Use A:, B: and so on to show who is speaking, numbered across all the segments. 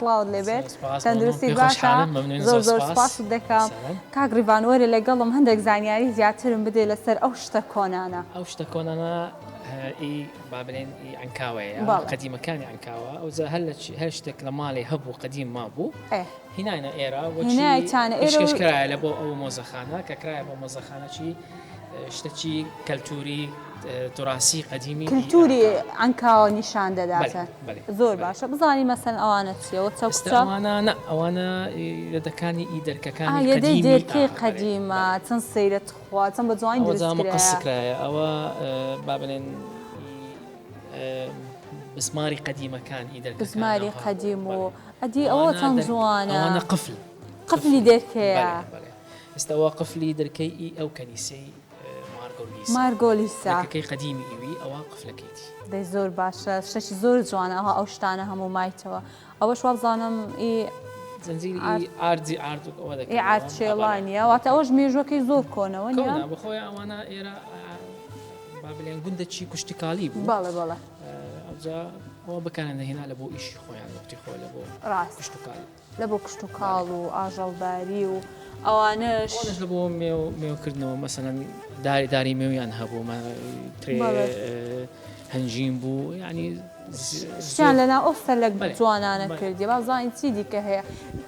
A: سڵاوت لێبێت تەندروستیت باشە زۆر زۆر سپاست دەکەم کاک ڕیڤان وەرە لەگەڵم هەندێک زانیاری زیاترم بدێ لەسەر ئەو شتە کۆنانە.
B: ئەو شتە کۆنانە ئی با بلێن ئی عەنکاوەیە قەدیمەکانی عەنکاوە ئەوجا هەر لە هەر شتێک لە ماڵێ هەبوو قەدیم مابوو هیناینە ئێرە وەچی پێشکەش کرایە لە بۆ ئەو مۆزەخانە کە کرایە بۆ مۆزەخانە چی شتەکی کەلتوری توراسی قەدیمی
A: کلتوری عەنکاوە نیشان دەداتە زۆر باشە بزانین مەسەن ئەوانە چیەوە چەوکچە
B: ئەوانە نا ئەوانە یەدەکانی ئی دەرکەکانی
A: یەدەی دێرکەی قەدیمە چەند سەیرە تخوا چەند بە جوانی دروست
B: کرایە ئەوە با بڵێن بسماری قەدیمەکان ئی دەرکەکان
A: بسماری قەدیم و ئەدی ئەوە چەند جوانە
B: ئەوانە قفل
A: قفلی دێرکەیە
B: ئێستا ئەوە قفلی دەرکەی ئی ئەو کەنیسەی
A: مارگۆلیسا.
B: دەرکەکەی قەدیمی ئیوی ئەوە قفلەکەیتی.
A: دەی زۆر باشە شتەکی زۆر جوانە ئەوها ئەو شتانە هەموو مایتەوە ئەوەش وابزانم ئی
B: زنجیری ئی ئاردی ئارد ئەوە دەکەن
A: ئی ئارد چێڵانیە واتە ئەوەش مێژوەکەی زۆر کۆنەوە نیە
B: کۆنە بەخۆی ئەوانە ئێرە با بلێن گوندەکی کوشتکاڵی بوو
A: بەڵێ بەڵێ
B: ئەوجا ئەوە بەکاریان دەهێنا لە بۆ ئیشی خۆیان وەختی خۆی لە بۆ
A: ڕاست
B: کشتوکاڵی
A: لە بۆ کشتوکاڵ و ئاژەڵداری و ئەوانەش.
B: ئەوانەش لە بۆ مێو مێو کردنەوە مەسەلەن داری داری مێویان هەبوو ترێ هەنجین بوو یعنی
A: شتیان لەناو ئەو سەلەک جوانانە کردی با بزانین چی دیکە هەیە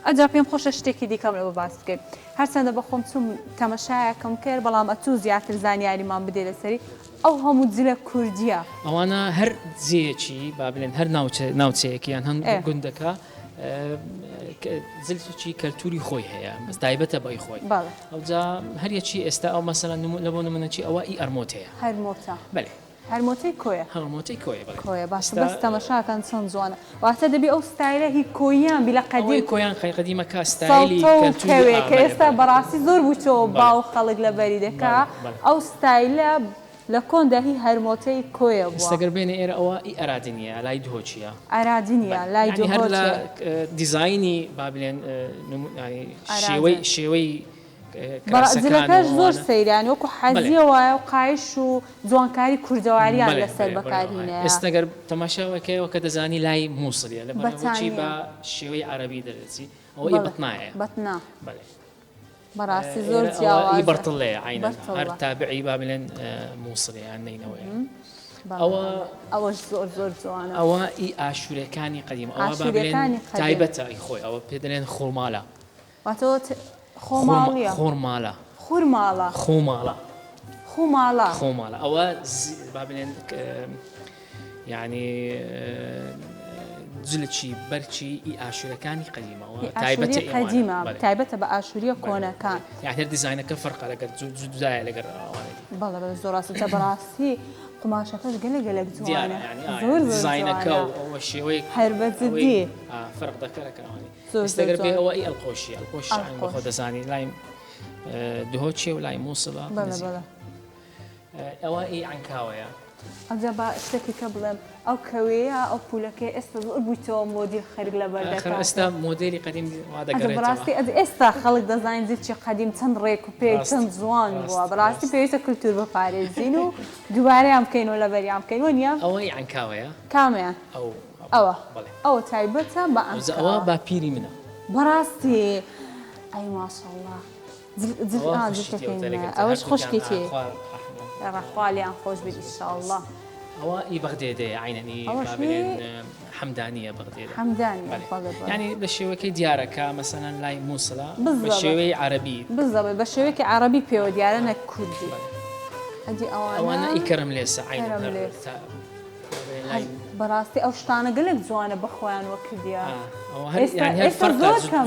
A: ئەجا پێم خۆشە شتێکی دیکەم لەوە باس بکەین هەرچەندە بە خۆم چوم تەمەشایەکم کرد بەڵام ئەتوو زیاتر زانیاریمان بدێ لەسەری ئەو هەموو جلە کوردیە.
B: ئەوانە هەر جێیەکی با بلێن هەر ناوچە ناوچەیەکی یان هەن گوندەکە جلکی کەلتوری خۆی هەیە بەس تایبەتە بەی خۆی ئەوجا هەریەکی ئێستا ئەو مەسەلەن لە بۆ نمونەچی ئەوە ئی ئەرمۆتەیە
A: هەرمۆتە
B: بەێ
A: هەرمۆتەی کۆیە
B: هەرمۆتەی کۆیە
A: بەڵێ کۆیە باشە بەس تەمەشاکەن چەند جوانە واتە دەبی ئەو ستایلە هی کۆیان بی لە قەدیم
B: کۆیان خەی قەدیمە کا ستایلی
A: سەڵتە و کەوێ کە ئێستا بەڕاستی زۆر بوویتەوە باو خەڵک لەبەری دەکا ئەو ستایلە لە کۆندا هی هەرمۆتەی کۆیە بووە.
B: ئێستا گەر بێنە ئێرە ئەوە ئی ئەرادنیە لای دهۆکیە.
A: ئەرادنیە لای
B: یانی هەر لە
A: دهۆکێ.
B: دیزاینی با بلێن یانی شێوەی شێوەی
A: بەڕا
B: کراسەکان و
A: جلەکەش زۆر
B: ئەوانە.
A: سەیرە یانی وەکو
B: بەلێ.
A: حەزیە وایە و قایش و جوانکاری کوردەواریان
B: بەلێ
A: لەسەر
B: بەلێ بەلێ
A: بەکار
B: ئەوهایە.
A: هینایە.
B: ئێستا گەر تەماشا وەکەیەوە کە دەزانی لای موسڵیە لەبەر ئەوەی
A: بەتانیە.
B: بە شێوەی عەرەبی دەردەچی ئەوە ئی
A: بەڵێ
B: بەتنایە.
A: بەتنا.
B: بەلێ.
A: بەڕاستی زۆر
B: ئێرە ئەوە ئی
A: جیاوازە.
B: بەرتڵەیە عەینەن هەر
A: بەرتڵە.
B: تابعی با بلێن موسڵیە یان نەینەوەیە.
A: بەڵێ
B: ئەوە
A: بەڵێ ئەوەش زۆر زۆر جوانە.
B: ئەوە ئی ئاشوورەکانی قەدیم ئەوە با بلێن
A: ئاشووریەکانی قەدیم.
B: تایبەتە ئی خۆی ئەوە پێ دەلێن خۆمالە.
A: واتە ئەوە خۆماڵیە.
B: خۆرمالە.
A: خورماڵە.
B: خۆماڵە.
A: خوماڵە.
B: خۆماڵە ئەوە با بلێن یعنی جلکی بەرچی ئی ئاشوورەکانی قەدیمەوە تایبەتە
A: قەدیمە تایبەتە بە ئاشووریە کۆنەکان
B: یعنی هەر دیزاینەکە فەرقە لەگەر جودایە لەگەر ئەوانەی
A: بەڵێ بەڵێ زۆر ڕاستە جا بەڕاستی قوماشەکەش گەلێک گەلێک جوانە
B: زۆر دیزاینەکە و ئەوە شێوەی
A: هەر بە جدی
B: فەرق دەکە لەگەر ئەوانەی ئێستا گەر بێ ئەوە ئی ئەلقۆشی ئەلقۆش بە خۆ دەزانی لای دهۆکێ و لای مووسڵە ئەوە ئی عەنکاوەیە.
A: ئەجا با شتێکی کە بڵێم ئەو کەوێیە ئەو پولەکەی ئێستا زۆر بوویتەوە مۆدیل خەرک لەبەر
B: ئاخر
A: دەکات
B: ئێستا مۆدێلی قەدیم وا
A: ئەجا
B: دەگەڕێتەوە.
A: بەڕاستی ئەجا ئێستا خەڵک دەزانین جلکی قەدیم چەند ڕێک و پێک
B: ڕاست
A: چەند جوان بووە
B: ڕاست
A: بەڕاستی
B: ڕاست.
A: پێویستە کلتور بپارێزین و دووبارەیان بکەینەوە لەبەریان بکەین وەنیە؟
B: ئەوە ئی عەنکاوەیە؟
A: کامەیان؟
B: ئەو
A: ئەوە
B: بەڵێ.
A: ئەوە تایبەتە بە
B: ئەوجا ئەوە
A: عەنکاوە.
B: باپیری منە.
A: بەڕاستی ئەی ماشەڵڵا. ئەوەش خوشکیتی ڕەخوا لێیان خۆش بێت ئیشاڵڵا.
B: ئەوە ئی بەغدێدەیە عەینەن ئی با بلێن حەمدانیە بەغدێدە.
A: حەمدانیە بەڵێ بەڵێ.
B: یانی بە شێوەکەی دیارە کە مەسەلەن لای موسڵە بە شێوەی عەرەبی.
A: بزەبت بە شێوەیەکی عەرەبی پێوە دیارە نەک کوردی. ئەدی ئەوانە.
B: ئەوانە ئی کەرەم لێسە عەینەن هەر.
A: بەڕاستی ئەو شتانە گەلێک جوانە بەخۆیان وە کردیە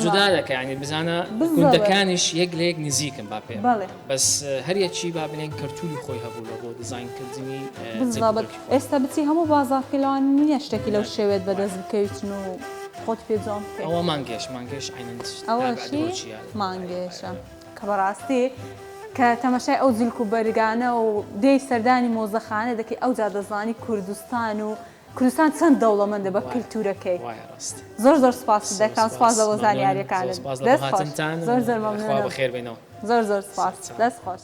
B: جودا دەکە ینی بزانە گوندەکانیش یەک لە یەک نزیکن با پێ بەس هەریەکی با بلێن کەرتوری خۆی هەبوو لە بۆ دیزاینکردنی
A: بزابت ئێستا بچی هەموو بازاڕکەی لەوان نییە شتێکی لەو شێوێت بەدەست بکەویتن و خۆت پێ جوان بکەیت
B: ئەوە مانگێش مانگێش عینەن
A: ئەوەشی مانگێشە کە بەڕاستی کە تەمەشای ئەو جلک و بەرگانە و دێی سەردانی مۆزەخانە دەکەی ئەوجا دەزانی کوردستان و کوردستان چەند دەوڵەمەندە بە کلتورەکەی زۆر زۆر سپاست دەکەم سپاس لە بۆ زانیاریەکانت دەست خۆش زۆر زۆر مەمنونم زۆر زۆر سپاس دەست خۆش.